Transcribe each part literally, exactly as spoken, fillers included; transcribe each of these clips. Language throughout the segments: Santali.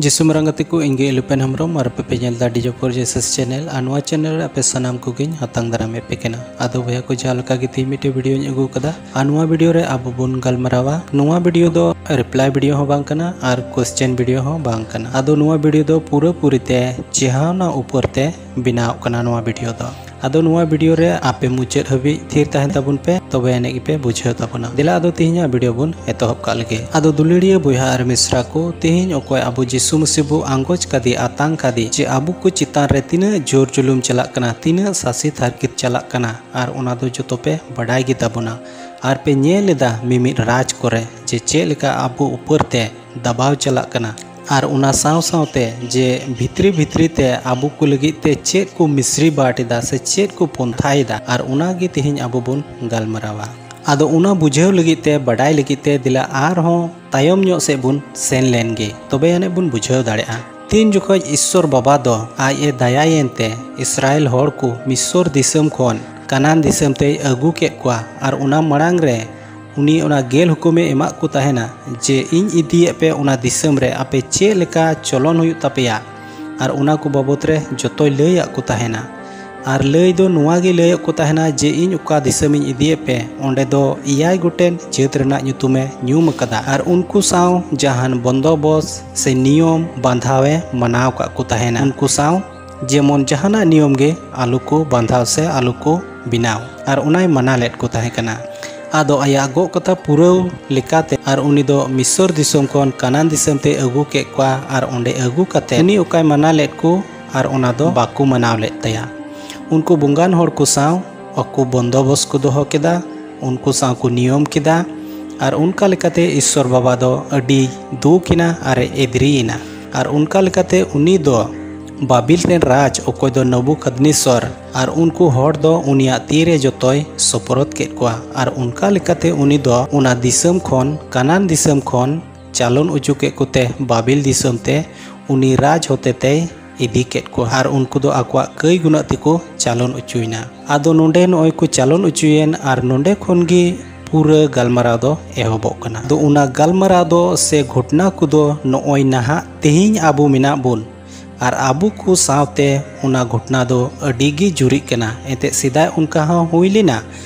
ᱡᱤᱥᱩ ᱢᱟᱨᱟᱝ ᱜᱟᱛᱮ ᱠᱚ, ᱤᱧ ᱜᱮ ᱤᱞᱩᱯᱮᱱ ᱦᱮᱢᱵᱨᱚᱢ ᱟᱨ ᱟᱯᱮ ᱯᱮ ᱧᱮᱞ ᱮᱫᱟ ᱰᱤᱡᱚᱯᱩᱨ ᱡᱮᱥᱮᱥ ᱪᱮᱱᱮᱞ᱾ ᱟᱨ ᱱᱚᱣᱟ ᱪᱮᱱᱮᱞ ᱨᱮ ᱟᱯᱮ ᱥᱟᱱᱟᱢ ᱠᱚᱜᱮᱧ ᱟᱛᱟᱝ ᱫᱟᱨᱟᱢᱮᱫ ᱯᱮ ᱠᱟᱱᱟ᱾ ᱟᱫᱚ ᱵᱚᱭᱦᱟ ᱠᱚ, ᱡᱟᱦᱟᱸ ᱞᱮᱠᱟ ᱜᱮ ᱛᱮᱦᱮᱧ ᱢᱤᱫᱴᱮᱡ ᱵᱷᱤᱰᱤᱭᱳᱧ ᱟᱹᱜᱩ ᱟᱠᱟᱫᱟ, ᱟᱨ ᱱᱚᱣᱟ ᱵᱷᱤᱰᱤᱭᱳ ᱨᱮ ᱟᱵᱚ ᱵᱚᱱ ᱜᱟᱞᱢᱟᱨᱟᱣᱟ᱾ ᱱᱚᱣᱟ ᱵᱷᱤᱰᱤᱭᱳ ᱫᱚ ᱨᱤᱯᱞᱟᱭ ᱵᱷᱤᱰᱤᱭᱳ ᱦᱚᱸ ᱵᱟᱝ ᱠᱟᱱᱟ ᱟᱨ ᱠᱚᱥᱪᱮᱱ ᱵᱷᱤᱰᱤᱭᱳ ᱦᱚᱸ ᱵᱟᱝ ᱠᱟᱱᱟ᱾ ᱟᱫᱚ ᱱᱚᱣᱟ ᱵᱷᱤᱰᱤᱭᱳ ᱫᱚ ᱯᱩᱨᱟᱹᱯᱩᱨᱤ ᱛᱮ ᱪᱮᱦᱟᱣᱱᱟ ᱩᱯᱚᱨ ᱛᱮ ᱵᱮᱱᱟᱣ ᱠᱟᱱᱟ ᱱᱚᱣᱟ ᱵᱷᱤᱰᱤᱭᱳ ᱫᱚ᱾ ᱟᱫᱚ ᱱᱚᱣᱟ ᱵᱷᱤᱰᱤᱭᱳ ᱨᱮ ᱟᱯᱮ ᱢᱩᱪᱟᱹᱫ ᱦᱟᱹᱵᱤᱡ ᱛᱷᱤᱨ ᱛᱟᱦᱮᱱ ᱛᱟᱵᱚᱱ ᱯᱮ, ᱛᱚᱵᱮ ᱟᱹᱱᱤᱡ ᱜᱮᱯᱮ ᱵᱩᱡᱷᱟᱹᱣ ᱛᱟᱵᱚᱱᱟ᱾ ᱫᱮᱞᱟ ᱟᱫᱚ ᱛᱮᱦᱮᱧᱟᱜ ᱵᱷᱤᱰᱤᱭᱳ ᱵᱚᱱ ᱮᱛᱚᱦᱚᱵ ᱠᱟᱜ ᱞᱮᱜᱮ᱾ ᱟᱫᱚ ᱫᱩᱞᱟᱹᱲᱤᱭᱟᱹ ᱵᱚᱭᱦᱟ ᱟᱨ ᱢᱤᱥᱨᱟ ᱠᱚ, ᱛᱮᱦᱮᱧ ᱚᱠᱚᱭ ᱟᱵᱚ ᱡᱤᱥᱩ ᱢᱟᱹᱥᱤ ᱵᱚ ᱟᱸᱜᱚᱪ ᱠᱟᱫᱮ, ᱟᱛᱟᱝ ᱠᱟᱫᱮ, ᱡᱮ ᱟᱵᱚ ᱠᱚ ᱪᱮᱛᱟᱱ ᱨᱮ ᱛᱤᱱᱟᱹᱜ ᱡᱳᱨ ᱡᱩᱞᱩᱢ ᱪᱟᱞᱟᱜ ᱠᱟᱱᱟ, ᱛᱤᱱᱟᱹᱜ ᱥᱟᱥᱮᱛ ᱦᱟᱨᱠᱮᱛ ᱪᱟᱞᱟᱜ ᱠᱟᱱᱟ, ᱟᱨ ᱚᱱᱟ ᱫᱚ ᱡᱚᱛᱚ ᱯᱮ ᱵᱟᱰᱟᱭ ᱜᱮ ᱛᱟᱵᱚᱱᱟ᱾ ᱟᱨ ᱯᱮ ᱧᱮᱞ ᱮᱫᱟ ᱢᱤᱢᱤᱫ ᱨᱟᱡᱽ ᱠᱚᱨᱮ ᱡᱮ ᱪᱮᱫ ᱞᱮᱠᱟ ᱟᱵᱚ ᱩᱯᱚᱨ ᱛᱮ ᱫᱟᱵᱟᱣ ᱪᱟᱞᱟᱜ ᱠᱟᱱᱟ᱾ ᱟᱨ ᱚᱱᱟ ᱥᱟᱶ ᱥᱟᱶᱛᱮ ᱡᱮ ᱵᱷᱤᱛᱨᱤ ᱵᱷᱤᱛᱨᱤ ᱛᱮ ᱟᱵᱚ ᱠᱚ ᱞᱟᱹᱜᱤᱫ ᱛᱮ ᱪᱮᱫ ᱠᱚ ᱢᱤᱥᱨᱤ ᱵᱟᱴ ᱮᱫᱟ ᱥᱮ ᱪᱮᱫ ᱠᱚ ᱯᱚᱱᱛᱷᱟᱭᱮᱫᱟ, ᱟᱨ ᱚᱱᱟ ᱜᱮ ᱛᱮᱦᱮᱧ ᱟᱵᱚ ᱵᱚᱱ ᱜᱟᱞᱢᱟᱨᱟᱣᱟ᱾ ᱟᱫᱚ ᱚᱱᱟ ᱵᱩᱡᱷᱟᱹᱣ ᱞᱟᱹᱜᱤᱫ ᱛᱮ, ᱵᱟᱰᱟᱭ ᱞᱟᱹᱜᱤᱫ ᱛᱮ, ᱫᱮᱞᱟ ᱟᱨᱦᱚᱸ ᱛᱟᱭᱚᱢ ᱧᱚᱜ ᱥᱮᱫ ᱵᱚᱱ ᱥᱮᱱ ᱞᱮᱱ ᱜᱮ, ᱛᱚᱵᱮ ᱟᱹᱱᱤᱡ ᱵᱚᱱ ᱵᱩᱡᱷᱟᱹᱣ ᱫᱟᱲᱮᱭᱟᱜᱼᱟ᱾ ᱛᱤᱱ ᱡᱚᱠᱷᱚᱡ ᱤᱥᱥᱚᱨ ᱵᱟᱵᱟ ᱫᱚ ᱟᱡ ᱮ ᱫᱟᱭᱟᱭᱮᱱ ᱛᱮ ᱤᱥᱨᱟᱭᱮᱞ ᱦᱚᱲ ᱠᱚ ᱢᱤᱥᱚᱨ ᱫᱤᱥᱚᱢ ᱠᱷᱚᱱ ᱠᱟᱱᱟᱱ ᱫᱤᱥᱚᱢ ᱛᱮᱭ ᱟᱹᱜᱩ ᱠᱮᱫ ᱠᱚᱣᱟ, ᱟᱨ ᱚᱱᱟ ᱢᱟᱲᱟᱝ ᱨᱮ ᱩᱱᱤ ᱚᱱᱟ ᱜᱮᱞ ᱦᱩᱠᱩᱢᱮ ᱮᱢᱟᱜ ᱠᱚ ᱛᱟᱦᱮᱱᱟ ᱡᱮ, "ᱤᱧ ᱤᱫᱤᱭᱮᱫ ᱯᱮ ᱚᱱᱟ ᱫᱤᱥᱚᱢ ᱨᱮ ᱟᱯᱮ ᱪᱮᱫ ᱞᱮᱠᱟ ᱪᱚᱞᱚᱱ ᱦᱩᱭᱩᱜ ᱛᱟᱯᱮᱭᱟ", ᱟᱨ ᱚᱱᱟ ᱠᱚ ᱵᱟᱵᱚᱛ ᱨᱮ ᱡᱚᱛᱚᱭ ᱞᱟᱹᱭᱟᱫ ᱠᱚ ᱛᱟᱦᱮᱱᱟ᱾ ᱟᱨ ᱞᱟᱹᱭ ᱫᱚ ᱱᱚᱣᱟ ᱜᱮ ᱞᱟᱹᱭᱟᱫ ᱠᱚ ᱛᱟᱦᱮᱱᱟ ᱡᱮ, "ᱤᱧ ᱚᱠᱟ ᱫᱤᱥᱚᱢᱤᱧ ᱤᱫᱤᱭᱮᱫ ᱯᱮ, ᱚᱸᱰᱮ ᱫᱚ ᱮᱭᱟᱭ ᱜᱚᱴᱮᱱ ᱡᱟᱹᱛ ᱨᱮᱱᱟᱜ ᱧᱩᱛᱩᱢᱮ ᱧᱩᱢ ᱟᱠᱟᱫᱟ, ᱟᱨ ᱩᱱᱠᱩ ᱥᱟᱶ ᱡᱟᱦᱟᱱ ᱵᱚᱱᱫᱚᱵᱚᱥ ᱥᱮ ᱱᱤᱭᱚᱢ ᱵᱟᱸᱫᱷᱟᱣᱮ ᱢᱟᱱᱟᱣ ᱠᱟᱜ ᱠᱚ ᱛᱟᱦᱮᱱᱟ᱾ ᱩᱱᱠᱩ ᱥᱟᱶ ᱡᱮᱢᱚᱱ ᱡᱟᱦᱟᱱᱟᱜ ᱱᱤᱭᱚᱢ ᱜᱮ ᱟᱞᱚ ᱠᱚ ᱵᱟᱸᱫᱷᱟᱣ ᱥᱮ ᱟᱞᱚ ᱠᱚ ᱵᱮᱱᱟᱣ", ᱟᱨ ᱚᱱᱟᱭ ᱢᱟᱱᱟ ᱞᱮᱫ ᱠᱚ ᱛᱟᱦᱮᱸ ᱠᱟᱱᱟ᱾ ᱟᱫᱚ ᱟᱭᱟᱜ ᱜᱚᱜ ᱠᱟᱛᱷᱟ ᱯᱩᱨᱟᱹᱣ ᱞᱮᱠᱟᱛᱮ, ᱟᱨ ᱩᱱᱤ ᱫᱚ ᱢᱤᱥᱚᱨ ᱫᱤᱥᱚᱢ ᱠᱷᱚᱱ ᱠᱟᱱᱟᱱ ᱫᱤᱥᱚᱢ ᱛᱮᱭ ᱟᱹᱜᱩ ᱠᱮᱫ ᱠᱚᱣᱟ, ᱟᱨ ᱚᱸᱰᱮ ᱟᱹᱜᱩ ᱠᱟᱛᱮ ᱩᱱᱤ ᱚᱠᱟᱭ ᱢᱟᱱᱟ ᱞᱮᱫ ᱠᱚ, ᱟᱨ ᱚᱱᱟ ᱫᱚ ᱵᱟᱠᱚ ᱢᱟᱱᱟᱣ ᱞᱮᱫ ᱛᱟᱭᱟ᱾ ᱩᱱᱠᱩ ᱵᱚᱸᱜᱟᱱ ᱦᱚᱲ ᱠᱚ ᱥᱟᱶ ᱟᱠᱚ ᱵᱚᱱᱫᱚᱵᱚᱥ ᱠᱚ ᱫᱚᱦᱚ ᱠᱮᱫᱟ, ᱩᱱᱠᱩ ᱥᱟᱶ ᱠᱚ ᱱᱤᱭᱚᱢ ᱠᱮᱫᱟ, ᱟᱨ ᱚᱱᱠᱟ ᱞᱮᱠᱟᱛᱮ ᱤᱥᱥᱚᱨ ᱵᱟᱵᱟ ᱫᱚ ᱟᱹᱰᱤ ᱫᱩᱠ ᱮᱱᱟ ᱟᱨ ᱮ ᱮᱫᱽᱨᱤᱭᱮᱱᱟ᱾ ᱟᱨ ᱚᱱᱠᱟ ᱞᱮᱠᱟᱛᱮ ᱩᱱᱤ ᱫᱚ ᱵᱟᱵᱤᱞ ᱨᱮᱱ ᱨᱟᱡᱽ, ᱚᱠᱚᱭ ᱫᱚ ᱱᱚᱵᱩᱠᱟᱫᱱᱮᱥᱚᱨ, ᱟᱨ ᱩᱱᱠᱩ ᱦᱚᱲ ᱫᱚ ᱩᱱᱤᱭᱟᱜ ᱛᱤ ᱨᱮ ᱡᱚᱛᱚᱭ ᱥᱚᱯᱨᱚᱫ ᱠᱮᱫ ᱠᱚᱣᱟ᱾ ᱟᱨ ᱚᱱᱠᱟ ᱞᱮᱠᱟᱛᱮ ᱩᱱᱤ ᱫᱚ ᱚᱱᱟ ᱫᱤᱥᱚᱢ ᱠᱷᱚᱱ, ᱠᱟᱱᱟᱱ ᱫᱤᱥᱚᱢ ᱠᱷᱚᱱ ᱪᱟᱞᱚᱱ ᱚᱪᱚ ᱠᱮᱫ ᱠᱚᱛᱮ ᱵᱟᱵᱤᱞ ᱫᱤᱥᱚᱢ ᱛᱮ ᱩᱱᱤ ᱨᱟᱡᱽ ᱦᱚᱛᱮ ᱛᱮᱭ ᱤᱫᱤ ᱠᱮᱫ ᱠᱚᱣᱟ᱾ ᱟᱨ ᱩᱱᱠᱩ ᱫᱚ ᱟᱠᱚᱣᱟᱜ ᱠᱟᱹᱭ ᱜᱩᱱᱟᱹᱜ ᱛᱮᱠᱚ ᱪᱟᱞᱚᱱ ᱚᱪᱚᱭᱮᱱᱟ᱾ ᱟᱫᱚ ᱱᱚᱰᱮ ᱱᱚᱜᱼᱚᱭ ᱠᱚ ᱪᱟᱞᱚᱱ ᱚᱪᱚᱭᱮᱱ, ᱟᱨ ᱱᱚᱰᱮ ᱠᱷᱚᱱ ᱜᱮ ᱯᱩᱨᱟᱹ ᱜᱟᱞᱢᱟᱨᱟᱣ ᱫᱚ ᱮᱦᱚᱵᱚᱜ ᱠᱟᱱᱟ᱾ ᱟᱫᱚ ᱚᱱᱟ ᱜᱟᱞᱢᱟᱨᱟᱣ ᱫᱚ ᱥᱮ ᱜᱷᱚᱴᱱᱟ ᱠᱚᱫᱚ ᱱᱚᱜᱼᱚᱭ ᱱᱟᱦᱟᱜ ᱛᱮᱦᱮᱧ ᱟᱵᱚ ᱢᱮᱱᱟᱜ ᱵᱚᱱ, ᱟᱨ ᱟᱵᱚ ᱠᱚ ᱥᱟᱶᱛᱮ ᱚᱱᱟ ᱜᱷᱚᱴᱱᱟ ᱫᱚ ᱟᱹᱰᱤ ᱜᱮ ᱡᱩᱨᱤᱜ ᱠᱟᱱᱟ᱾ ᱮᱱᱛᱮᱫ ᱥᱮᱫᱟᱭ ᱚᱱᱠᱟ ᱦᱚᱸ ᱦᱩᱭ ᱞᱮᱱᱟ,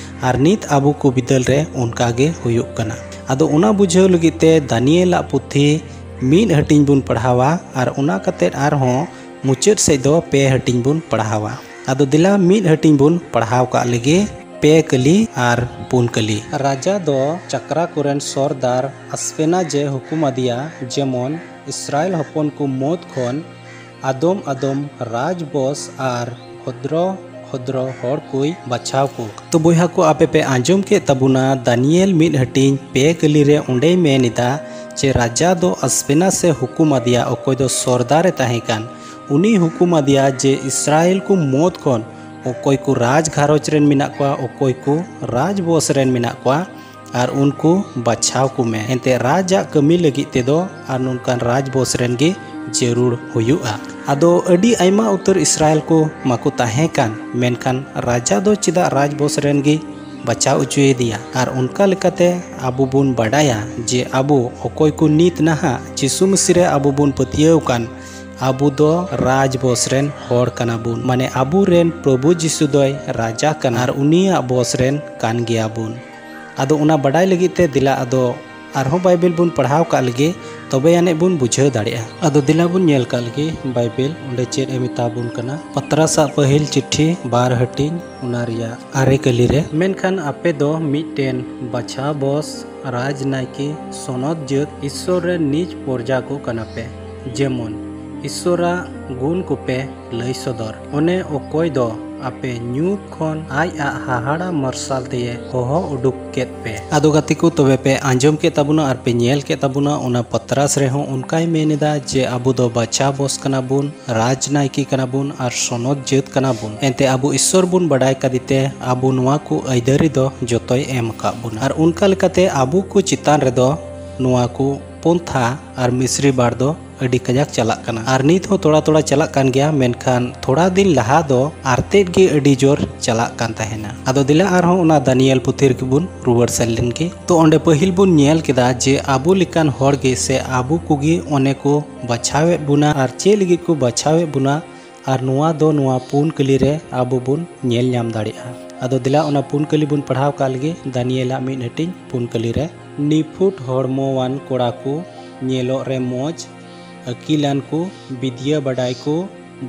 ᱟᱨ ᱱᱤᱛ ᱟᱵᱚ ᱠᱚ ᱵᱤᱫᱟᱹᱞ ᱨᱮ ᱚᱱᱠᱟ ᱜᱮ ᱦᱩᱭᱩᱜ ᱠᱟᱱᱟ᱾ ᱟᱫᱚ ᱚᱱᱟ ᱵᱩᱡᱷᱟᱹᱣ ᱞᱟᱹᱜᱤᱫ ᱛᱮ ᱫᱟᱱᱤᱭᱮᱞᱟᱜ ᱯᱩᱛᱷᱤ ᱢᱤᱫ ᱦᱟᱹᱴᱤᱧ ᱵᱚᱱ ᱯᱟᱲᱦᱟᱣᱟ, ᱟᱨ ᱚᱱᱟ ᱠᱟᱛᱮᱫ ᱟᱨᱦᱚᱸ ᱢᱩᱪᱟᱹᱫ ᱥᱮᱫ ᱫᱚ ᱯᱮ ᱦᱟᱹᱴᱤᱧ ᱵᱚᱱ ᱯᱟᱲᱦᱟᱣᱟ᱾ ᱟᱫᱚ ᱫᱮᱞᱟ ᱢᱤᱫ ᱦᱟᱹᱴᱤᱧ ᱵᱚᱱ ᱯᱟᱲᱦᱟᱣ ᱠᱟᱜ ᱞᱮᱜᱮ, ᱯᱮ ᱠᱟᱹᱞᱤ ᱟᱨ ᱯᱩᱱ ᱠᱟᱹᱞᱤ᱾ ᱨᱟᱡᱟ ᱫᱚ ᱪᱟᱠᱨᱟ ᱠᱚᱨᱮᱱ ᱥᱚᱨᱫᱟᱨ ᱟᱥᱯᱮᱱᱟᱡᱮ ᱦᱩᱠᱩᱢ ᱟᱫᱮᱭᱟ, ᱡᱮᱢᱚᱱ ᱤᱥᱨᱟᱭᱮᱞ ᱦᱚᱯᱚᱱ ᱠᱚ ᱢᱩᱫᱽ ᱠᱷᱚᱱ ᱟᱫᱚᱢ ᱟᱫᱚᱢ ᱨᱟᱡᱽᱵᱚᱥ ᱟᱨ ᱠᱷᱚᱫᱽᱨᱚ ᱠᱷᱚᱫᱽᱨᱚ ᱦᱚᱲ ᱠᱚᱭ ᱵᱟᱪᱷᱟᱣ ᱠᱚ᱾ ᱛᱚ ᱵᱚᱭᱦᱟ ᱠᱚ, ᱟᱯᱮ ᱯᱮ ᱟᱸᱡᱚᱢ ᱠᱮᱫ ᱛᱟᱵᱚᱱᱟ, ᱫᱟᱱᱤᱭᱮᱞ ᱢᱤᱫ ᱦᱟᱹᱴᱤᱧ ᱯᱮ ᱠᱟᱹᱞᱤ ᱨᱮ ᱚᱸᱰᱮᱭ ᱢᱮᱱ ᱮᱫᱟ ᱡᱮ ᱨᱟᱡᱟ ᱫᱚ ᱟᱥᱯᱮᱱᱟᱥ ᱮ ᱦᱩᱠᱩᱢ ᱟᱫᱮᱭᱟ, ᱚᱠᱚᱭ ᱫᱚ ᱥᱚᱨᱫᱟᱨ ᱮ ᱛᱟᱦᱮᱸ ᱠᱟᱱ᱾ ᱩᱱᱤᱭ ᱦᱩᱠᱩᱢ ᱟᱫᱮᱭᱟ ᱡᱮ ᱤᱥᱨᱟᱭᱮᱞ ᱠᱚ ᱢᱩᱫᱽ ᱠᱷᱚᱱ ᱚᱠᱚᱭ ᱠᱚ ᱨᱟᱡᱽ ᱜᱷᱟᱨᱚᱸᱡᱽ ᱨᱮᱱ ᱢᱮᱱᱟᱜ ᱠᱚᱣᱟ, ᱚᱠᱚᱭ ᱠᱚ ᱨᱟᱡᱽ ᱵᱚᱥ ᱨᱮᱱ ᱢᱮᱱᱟᱜ ᱠᱚᱣᱟ, ᱟᱨ ᱩᱱᱠᱩ ᱵᱟᱪᱷᱟᱣ ᱠᱚᱢᱮ᱾ ᱮᱱᱛᱮ ᱨᱟᱡᱽ ᱟᱜ ᱠᱟᱹᱢᱤ ᱞᱟᱹᱜᱤᱫ ᱛᱮᱫᱚ ᱟᱨ ᱱᱚᱝᱠᱟᱱ ᱨᱟᱡᱽ ᱵᱚᱥ ᱨᱮᱱ ᱜᱮ ᱡᱟᱹᱨᱩᱲ ᱦᱩᱭᱩᱜᱼᱟ᱾ ᱟᱫᱚ ᱟᱹᱰᱤ ᱟᱭᱢᱟ ᱩᱛᱟᱹᱨ ᱤᱥᱨᱟᱭᱮᱞ ᱠᱚ ᱢᱟᱠᱚ ᱛᱟᱦᱮᱸ ᱠᱟᱱ, ᱢᱮᱱᱠᱷᱟᱱ ᱨᱟᱡᱟ ᱫᱚ ᱪᱮᱫᱟᱜ ᱨᱟᱡᱽ ᱵᱚᱥ ᱨᱮᱱ ᱜᱮ ᱵᱟᱪᱷᱟᱣ ᱦᱚᱪᱚᱭᱮᱫᱮᱭᱟ? ᱟᱨ ᱚᱱᱠᱟ ᱞᱮᱠᱟᱛᱮ ᱟᱵᱚ ᱵᱚᱱ ᱵᱟᱰᱟᱭᱟ ᱡᱮ ᱟᱵᱚ ᱚᱠᱚᱭ ᱠᱚ ᱱᱤᱛ ᱱᱟᱦᱟᱜ ᱡᱤᱥᱩ ᱢᱟᱹᱥᱤ ᱨᱮ ᱟᱵᱚ ᱵᱚᱱ ᱯᱟᱹᱛᱭᱟᱹᱣ ᱠᱟᱱ, ᱟᱵᱚ ᱫᱚ ᱨᱟᱡᱽ ᱵᱚᱥ ᱨᱮᱱ ᱦᱚᱲ ᱠᱟᱱᱟ ᱵᱚᱱ᱾ ᱢᱟᱱᱮ ᱟᱵᱚ ᱨᱮᱱ ᱯᱨᱚᱵᱷᱩ ᱡᱤᱥᱩ ᱫᱚᱭ ᱨᱟᱡᱟ ᱠᱟᱱᱟ ᱟᱨ ᱩᱱᱤᱭᱟᱜ ᱵᱚᱥ ᱨᱮᱱ ᱠᱟᱱ ᱜᱮᱭᱟ ᱵᱚᱱ᱾ ᱟᱫᱚ ᱚᱱᱟ ᱵᱟᱰᱟᱭ ᱞᱟᱹᱜᱤᱫ ᱛᱮ ᱫᱮᱞᱟ ᱟᱫᱚ ᱟᱨᱦᱚᱸ ᱵᱟᱭᱵᱮᱞ ᱵᱚᱱ ᱯᱟᱲᱦᱟᱣ ᱠᱟᱜ ᱞᱮᱜᱮ, ᱛᱚᱵᱮ ᱟᱹᱱᱤᱡ ᱵᱚᱱ ᱵᱩᱡᱷᱟᱹᱣ ᱫᱟᱲᱮᱭᱟᱜᱼᱟ᱾ ᱟᱫᱚ ᱫᱮᱞᱟ ᱵᱚᱱ ᱧᱮᱞ ᱠᱟᱜ ᱞᱮᱜᱮ ᱵᱟᱭᱵᱮᱞ ᱚᱸᱰᱮ ᱪᱮᱫ ᱮ ᱢᱮᱛᱟ ᱵᱚᱱ ᱠᱟᱱᱟ᱾ ᱯᱟᱛᱨᱟᱥᱟᱜ ᱯᱟᱹᱦᱤᱞ ᱪᱤᱴᱷᱤ ᱵᱟᱨ ᱦᱟᱹᱴᱤᱧ, ᱚᱱᱟ ᱨᱮᱭᱟᱜ ᱟᱨᱮ ᱠᱟᱹᱞᱤ ᱨᱮ, ᱢᱮᱱᱠᱷᱟᱱ ᱟᱯᱮ ᱫᱚ ᱢᱤᱫᱴᱮᱱ ᱵᱟᱪᱷᱟᱣ ᱵᱚᱥ, ᱨᱟᱡᱽ ᱱᱟᱭᱠᱮ, ᱥᱚᱱᱚᱛ ᱡᱟᱹᱛ, ᱤᱥᱥᱚᱨ ᱨᱮᱱ ᱱᱤᱡ ᱯᱚᱨᱡᱟ ᱠᱚ ᱠᱟᱱᱟ ᱯᱮ, ᱡᱮᱢᱚᱱ ᱤᱥᱥᱚᱨᱟᱜ ᱜᱩᱱ ᱠᱚᱯᱮ ᱞᱟᱹᱭ ᱥᱚᱫᱚᱨ᱾ ᱚᱱᱮ ᱚᱠᱚᱭ ᱫᱚ ᱟᱯᱮ ᱧᱩᱛ ᱠᱷᱚᱱ ᱟᱡ ᱟᱜ ᱦᱟᱦᱟᱲᱟ ᱢᱟᱨᱥᱟᱞ ᱛᱮᱭᱮ ᱦᱚᱦᱚ ᱩᱰᱩᱠ ᱠᱮᱫ ᱯᱮ᱾ ᱟᱫᱚ ᱜᱟᱛᱮ ᱠᱚ, ᱛᱚᱵᱮ ᱯᱮ ᱟᱸᱡᱚᱢ ᱠᱮᱫ ᱛᱟᱵᱚᱱᱟ ᱟᱨ ᱯᱮ ᱧᱮᱞ ᱠᱮᱫ ᱛᱟᱵᱚᱱᱟ, ᱚᱱᱟ ᱯᱟᱛᱨᱟᱥ ᱨᱮᱦᱚᱸ ᱚᱱᱠᱟᱭ ᱢᱮᱱ ᱮᱫᱟ ᱡᱮ ᱟᱵᱚ ᱫᱚ ᱵᱟᱪᱷᱟᱣ ᱵᱚᱥ ᱠᱟᱱᱟ ᱵᱚᱱ, ᱨᱟᱡᱽ ᱱᱟᱭᱠᱮ ᱠᱟᱱᱟ ᱵᱚᱱ ᱟᱨ ᱥᱚᱱᱚᱛ ᱡᱟᱹᱛ ᱠᱟᱱᱟ ᱵᱚᱱ᱾ ᱮᱱᱛᱮ ᱟᱵᱚ ᱤᱥᱥᱚᱨ ᱵᱚᱱ ᱵᱟᱰᱟᱭ ᱠᱟᱫᱮ ᱛᱮ ᱟᱵᱚ ᱱᱚᱣᱟ ᱠᱚ ᱟᱹᱭᱫᱟᱹᱨᱤ ᱫᱚ ᱡᱚᱛᱚᱭ ᱮᱢ ᱟᱠᱟᱫ ᱵᱚᱱᱟ᱾ ᱟᱨ ᱚᱱᱠᱟ ᱞᱮᱠᱟᱛᱮ ᱟᱵᱚ ᱠᱚ ᱪᱮᱛᱟᱱ ᱨᱮᱫᱚ ᱱᱚᱣᱟ ᱠᱚ ᱯᱚᱱᱛᱷᱟ ᱟᱨ ᱢᱤᱥᱨᱤ ᱵᱟᱲ ᱫᱚ ᱟᱹᱰᱤ ᱠᱟᱡᱟᱠ ᱪᱟᱞᱟᱜ ᱠᱟᱱᱟ᱾ ᱟᱨ ᱱᱤᱛ ᱦᱚᱸ ᱛᱷᱚᱲᱟ ᱛᱷᱚᱲᱟ ᱪᱟᱞᱟᱜ ᱠᱟᱱ ᱜᱮᱭᱟ, ᱢᱮᱱᱠᱷᱟᱱ ᱛᱷᱚᱲᱟ ᱫᱤᱱ ᱞᱟᱦᱟ ᱫᱚ ᱟᱨᱛᱮᱫ ᱜᱮ ᱟᱹᱰᱤ ᱡᱳᱨ ᱪᱟᱞᱟᱜ ᱠᱟᱱ ᱛᱟᱦᱮᱱᱟ᱾ ᱟᱫᱚ ᱫᱮᱞᱟ ᱟᱨᱦᱚᱸ ᱚᱱᱟ ᱫᱟᱱᱤᱭᱮᱞ ᱯᱩᱛᱷᱤ ᱨᱮᱜᱮ ᱵᱚᱱ ᱨᱩᱣᱟᱹᱲ ᱥᱮᱱ ᱞᱮᱱ ᱜᱮ᱾ ᱛᱚ ᱚᱸᱰᱮ ᱯᱟᱹᱦᱤᱞ ᱵᱚᱱ ᱧᱮᱞ ᱠᱮᱫᱟ ᱡᱮ ᱟᱵᱚ ᱞᱮᱠᱟᱱ ᱦᱚᱲ ᱜᱮ ᱥᱮ ᱟᱵᱚ ᱠᱚᱜᱮ ᱚᱱᱮ ᱠᱚ ᱵᱟᱪᱷᱟᱣᱮᱫ ᱵᱚᱱᱟ᱾ ᱟᱨ ᱪᱮᱫ ᱞᱟᱹᱜᱤᱫ ᱠᱚ ᱵᱟᱪᱷᱟᱣᱮᱫ ᱵᱚᱱᱟ? ᱟᱨ ᱱᱚᱣᱟ ᱫᱚ ᱱᱚᱣᱟ ᱯᱩᱱ ᱠᱟᱹᱞᱤ ᱨᱮ ᱟᱵᱚ ᱵᱚᱱ ᱧᱮᱞ ᱧᱟᱢ ᱫᱟᱲᱮᱭᱟᱜᱼᱟ᱾ ᱟᱫᱚ ᱫᱮᱞᱟ ᱚᱱᱟ ᱯᱩᱱ ᱠᱟᱹᱞᱤ ᱵᱚᱱ ᱯᱟᱲᱦᱟᱣ ᱠᱟᱜ ᱞᱮᱜᱮ, ᱫᱟᱱᱤᱭᱮᱞᱟᱜ ᱢᱤᱫ ᱦᱟᱹᱴᱤᱧ ᱯᱩᱱ ᱠᱟᱹᱞᱤ ᱨᱮ᱾ ᱱᱤᱯᱷᱩᱴ ᱦᱚᱲᱢᱚᱣᱟᱱ ᱠᱚᱲᱟ ᱠᱚ, ᱧᱮᱞᱚᱜ ᱨᱮ ᱢᱚᱡᱽ, ᱟᱹᱠᱤᱞᱟᱱ ᱠᱚ, ᱵᱤᱫᱽᱭᱟᱹ ᱵᱟᱰᱟᱭ ᱠᱚ,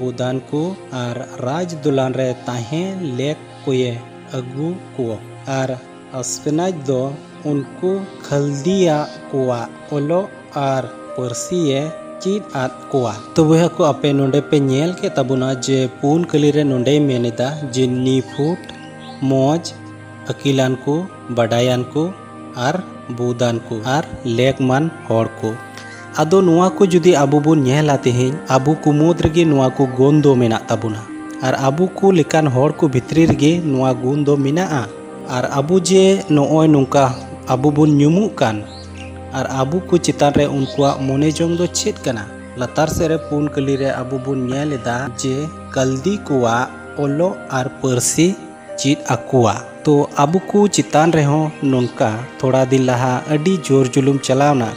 ᱵᱩᱫᱟᱱ ᱠᱚ ᱟᱨ ᱨᱟᱡᱽ ᱫᱚᱞᱟᱱ ᱨᱮ ᱛᱟᱦᱮᱸ ᱞᱮᱠ ᱠᱚᱭᱮ ᱟᱹᱜᱩ ᱠᱚᱣᱟ᱾ ᱟᱨ ᱟᱥᱯᱮᱱᱟᱡᱽ ᱫᱚ ᱩᱱᱠᱩ ᱠᱷᱟᱞᱫᱤᱭᱟ ᱠᱚᱣᱟᱜ ᱚᱞᱚᱜ ᱟᱨ ᱯᱟᱹᱨᱥᱤᱭᱮ ᱪᱮᱫ ᱟᱫ ᱠᱚᱣᱟ᱾ ᱛᱚ ᱵᱚᱭᱦᱟ ᱠᱚ, ᱟᱯᱮ ᱱᱚᱰᱮ ᱯᱮ ᱧᱮᱞ ᱠᱮᱫ ᱛᱟᱵᱚᱱᱟ ᱡᱮ ᱯᱩᱱ ᱠᱟᱹᱞᱤ ᱨᱮ ᱱᱚᱰᱮᱭ ᱢᱮᱱ ᱮᱫᱟ ᱡᱮ ᱱᱤᱯᱷᱩᱴ, ᱢᱚᱡᱽ, ᱟᱹᱠᱤᱞᱟᱱ ᱠᱚ, ᱵᱟᱰᱟᱭᱟᱱ ᱠᱚ ᱟᱨ ᱵᱩᱫᱟᱱ ᱠᱚ ᱟᱨ ᱞᱮᱠᱢᱟᱱ ᱦᱚᱲ ᱠᱚ᱾ ᱟᱫᱚ ᱱᱚᱣᱟ ᱠᱚ ᱡᱩᱫᱤ ᱟᱵᱚ ᱵᱚᱱ ᱧᱮᱞᱟ ᱛᱮᱦᱮᱧ, ᱟᱵᱚ ᱠᱚ ᱢᱩᱫᱽ ᱨᱮᱜᱮ ᱱᱚᱣᱟ ᱠᱚ ᱜᱩᱱ ᱫᱚ ᱢᱮᱱᱟᱜ ᱛᱟᱵᱚᱱᱟ᱾ ᱟᱨ ᱟᱵᱚ ᱠᱚ ᱞᱮᱠᱟᱱ ᱦᱚᱲ ᱠᱚ ᱵᱷᱤᱛᱨᱤ ᱨᱮᱜᱮ ᱱᱚᱣᱟ ᱜᱩᱱ ᱫᱚ ᱢᱮᱱᱟᱜᱼᱟ᱾ ᱟᱨ ᱟᱵᱚ ᱡᱮ ᱱᱚᱜᱼᱚᱭ ᱱᱚᱝᱠᱟ ᱟᱵᱚ ᱵᱚᱱ ᱧᱩᱢᱩᱜ ᱠᱟᱱ, ᱟᱨ ᱟᱵᱚ ᱠᱚ ᱪᱮᱛᱟᱱ ᱨᱮ ᱩᱱᱠᱩᱣᱟᱜ ᱢᱚᱱᱮ ᱡᱚᱝ ᱫᱚ ᱪᱮᱫ ᱠᱟᱱᱟ? ᱞᱟᱛᱟᱨ ᱥᱮᱫ ᱨᱮ ᱯᱩᱱ ᱠᱟᱹᱞᱤ ᱨᱮ ᱟᱵᱚ ᱵᱚᱱ ᱧᱮᱞ ᱮᱫᱟ ᱡᱮ ᱠᱟᱞᱫᱤ ᱠᱚᱣᱟᱜ ᱚᱞᱚᱜ ᱟᱨ ᱯᱟᱹᱨᱥᱤ ᱪᱮᱫ ᱟᱠᱚᱣᱟ᱾ ᱛᱚ ᱟᱵᱚ ᱠᱚ ᱪᱮᱛᱟᱱ ᱨᱮᱦᱚᱸ ᱱᱚᱝᱠᱟ ᱛᱷᱚᱲᱟ ᱫᱤᱱ ᱞᱟᱦᱟ ᱟᱹᱰᱤ ᱡᱳᱨ ᱡᱩᱞᱩᱢ ᱪᱟᱞᱟᱣᱱᱟ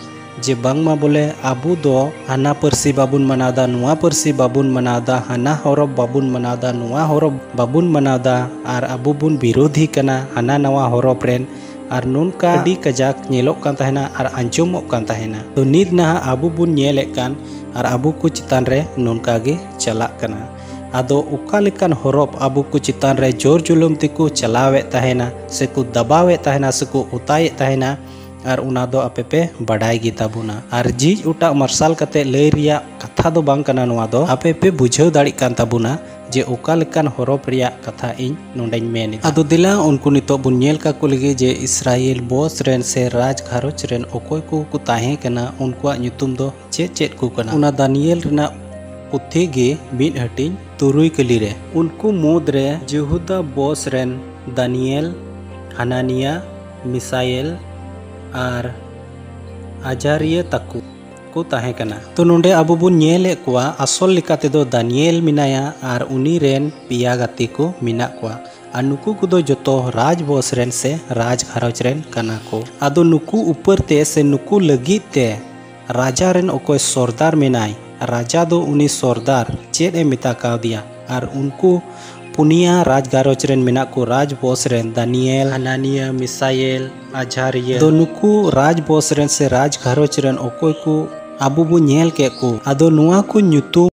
ᱡᱮ ᱵᱟᱝᱢᱟ ᱵᱚᱞᱮ ᱟᱵᱚ ᱫᱚ ᱦᱟᱱᱟ ᱯᱟᱹᱨᱥᱤ ᱵᱟᱵᱚᱱ ᱢᱟᱱᱟᱣᱫᱟ, ᱱᱚᱣᱟ ᱯᱟᱹᱨᱥᱤ ᱵᱟᱵᱚᱱ ᱢᱟᱱᱟᱣᱫᱟ, ᱦᱟᱱᱟ ᱦᱚᱨᱚᱯ ᱵᱟᱵᱚᱱ ᱢᱟᱱᱟᱣᱫᱟ, ᱱᱚᱣᱟ ᱦᱚᱨᱚᱯ ᱵᱟᱵᱚᱱ ᱢᱟᱱᱟᱣᱫᱟ, ᱟᱨ ᱟᱵᱚ ᱵᱚᱱ ᱵᱤᱨᱳᱫᱷᱤ ᱠᱟᱱᱟ ᱦᱟᱱᱟ ᱱᱟᱣᱟ ᱦᱚᱨᱚᱯ ᱨᱮᱱ᱾ ᱟᱨ ᱱᱚᱝᱠᱟ ᱟᱹᱰᱤ ᱠᱟᱡᱟᱠ ᱧᱮᱞᱚᱜ ᱠᱟᱱ ᱛᱟᱦᱮᱱᱟ ᱟᱨ ᱟᱸᱡᱚᱢᱚᱜ ᱠᱟᱱ ᱛᱟᱦᱮᱱᱟ᱾ ᱛᱚ ᱱᱤᱛ ᱱᱟᱦᱟᱜ ᱟᱵᱚ ᱵᱚᱱ ᱧᱮᱞᱮᱫ ᱠᱟᱱ ᱟᱨ ᱟᱵᱚ ᱠᱚ ᱪᱮᱛᱟᱱ ᱨᱮ ᱱᱚᱝᱠᱟ ᱜᱮ ᱪᱟᱞᱟᱜ ᱠᱟᱱᱟ᱾ ᱟᱫᱚ ᱚᱠᱟ ᱞᱮᱠᱟᱱ ᱦᱚᱨᱚᱯ ᱟᱵᱚ ᱠᱚ ᱪᱮᱛᱟᱱ ᱨᱮ ᱡᱳᱨ ᱡᱩᱞᱩᱢ ᱛᱮᱠᱚ ᱪᱟᱞᱟᱣᱮᱫ ᱛᱟᱦᱮᱱᱟ ᱥᱮᱠᱚ ᱫᱟᱵᱟᱣᱮᱫ ᱛᱟᱦᱮᱱᱟ ᱥᱮᱠᱚ ᱚᱛᱟᱭᱮᱫ ᱛᱟᱦᱮᱱᱟ, ᱟᱨ ᱚᱱᱟ ᱫᱚ ᱟᱯᱮ ᱯᱮ ᱵᱟᱰᱟᱭ ᱜᱮ ᱛᱟᱵᱚᱱᱟ᱾ ᱟᱨ ᱡᱤᱡ ᱚᱴᱟᱜ ᱢᱟᱨᱥᱟᱞ ᱠᱟᱛᱮ ᱞᱟᱹᱭ ᱨᱮᱭᱟᱜ ᱠᱟᱛᱷᱟ ᱫᱚ ᱵᱟᱝ ᱠᱟᱱᱟ ᱱᱚᱣᱟ ᱫᱚ, ᱟᱯᱮ ᱯᱮ ᱵᱩᱡᱷᱟᱹᱣ ᱫᱟᱲᱮᱜ ᱠᱟᱱ ᱛᱟᱵᱚᱱᱟ ᱡᱮ ᱚᱠᱟ ᱞᱮᱠᱟᱱ ᱦᱚᱨᱚᱯ ᱨᱮᱭᱟᱜ ᱠᱟᱛᱷᱟ ᱤᱧ ᱱᱚᱰᱮᱧ ᱢᱮᱱ ᱮᱫᱟ᱾ ᱟᱫᱚ ᱫᱮᱞᱟ ᱩᱱᱠᱩ ᱱᱤᱛᱚᱜ ᱵᱚᱱ ᱧᱮᱞ ᱠᱟᱠᱚ ᱞᱮᱜᱮ ᱡᱮ ᱤᱥᱨᱟᱭᱮᱞ ᱵᱚᱥ ᱨᱮᱱ ᱥᱮ ᱨᱟᱡᱽ ᱜᱷᱟᱨᱚᱸᱡᱽ ᱨᱮᱱ ᱚᱠᱚᱭ ᱠᱚ ᱠᱚ ᱛᱟᱦᱮᱸ ᱠᱟᱱᱟ, ᱩᱱᱠᱩᱣᱟᱜ ᱧᱩᱛᱩᱢ ᱫᱚ ᱪᱮᱫ ᱪᱮᱫ ᱠᱚ ᱠᱟᱱᱟ᱾ ᱚᱱᱟ ᱫᱟᱱᱤᱭᱮᱞ ᱨᱮᱱᱟᱜ ᱯᱩᱛᱷᱤ ᱜᱮ ᱢᱤᱫ ᱦᱟᱹᱴᱤᱧ ᱛᱩᱨᱩᱭ ᱠᱟᱹᱞᱤ ᱨᱮ᱾ ᱩᱱᱠᱩ ᱢᱩᱫᱽ ᱨᱮ ᱡᱮᱦᱩᱫᱟ ᱵᱚᱥ ᱨᱮᱱ ᱫᱟᱱᱤᱭᱮᱞ, ᱦᱟᱱᱟᱱᱤᱭᱟ, ᱢᱤᱥᱟᱭᱮᱞ ᱟᱨ ᱟᱡᱟᱨᱤᱭᱟᱹ ᱛᱟᱠᱚ ᱠᱚ ᱛᱟᱦᱮᱸ ᱠᱟᱱᱟ᱾ ᱛᱚ ᱱᱚᱰᱮ ᱟᱵᱚ ᱵᱚᱱ ᱧᱮᱞᱮᱫ ᱠᱚᱣᱟ, ᱟᱥᱚᱞ ᱞᱮᱠᱟ ᱛᱮᱫᱚ ᱫᱟᱱᱤᱭᱮᱞ ᱢᱮᱱᱟᱭᱟ ᱟᱨ ᱩᱱᱤ ᱨᱮᱱ ᱯᱮᱭᱟ ᱜᱟᱛᱮ ᱠᱚ ᱢᱮᱱᱟᱜ ᱠᱚᱣᱟ᱾ ᱟᱨ ᱱᱩᱠᱩ ᱠᱚᱫᱚ ᱡᱚᱛᱚ ᱨᱟᱡᱽ ᱵᱚᱸᱥ ᱨᱮᱱ ᱥᱮ ᱨᱟᱡᱽ ᱜᱷᱟᱨᱚᱸᱡᱽ ᱨᱮᱱ ᱠᱟᱱᱟ ᱠᱚ᱾ ᱟᱫᱚ ᱱᱩᱠᱩ ᱩᱯᱟᱹᱨ ᱛᱮ ᱥᱮ ᱱᱩᱠᱩ ᱞᱟᱹᱜᱤᱫ ᱛᱮ ᱨᱟᱡᱟ ᱨᱮᱱ ᱚᱠᱚᱭ ᱥᱚᱨᱫᱟᱨ ᱢᱮᱱᱟᱭ, ᱨᱟᱡᱟ ᱫᱚ ᱩᱱᱤ ᱥᱚᱨᱫᱟᱨ ᱪᱮᱫ ᱮ ᱢᱮᱛᱟ ᱠᱟᱣᱫᱮᱭᱟ? ᱟᱨ ᱩᱱᱠᱩ ᱯᱩᱱᱭᱟ ᱨᱟᱡᱽ ᱜᱷᱟᱨᱚᱸᱡᱽ ᱨᱮᱱ ᱢᱮᱱᱟᱜ ᱠᱚ, ᱨᱟᱡᱽ ᱵᱚᱸᱥ ᱨᱮᱱ ᱫᱟᱱᱤᱭᱮᱞ, ᱦᱟᱱᱟᱱᱤᱭᱟᱹ, ᱢᱤᱥᱟᱭᱮᱞ, ᱟᱡᱟᱨᱤᱭᱟᱹ᱾ ᱫᱚ ᱱᱩᱠᱩ ᱨᱟᱡᱽ ᱵᱚᱸᱥ ᱨᱮᱱ ᱥᱮ ᱨᱟᱡᱽ ᱜᱷᱟᱨᱚᱸᱡᱽ ᱨᱮᱱ ᱚᱠᱚᱭ ᱠᱚ ᱟᱵᱚ ᱵᱚ ᱧᱮᱞ ᱠᱮᱫ ᱠᱚ, ᱟᱫᱚ ᱱᱚᱣᱟ ᱠᱚ ᱧᱩᱛᱩᱢ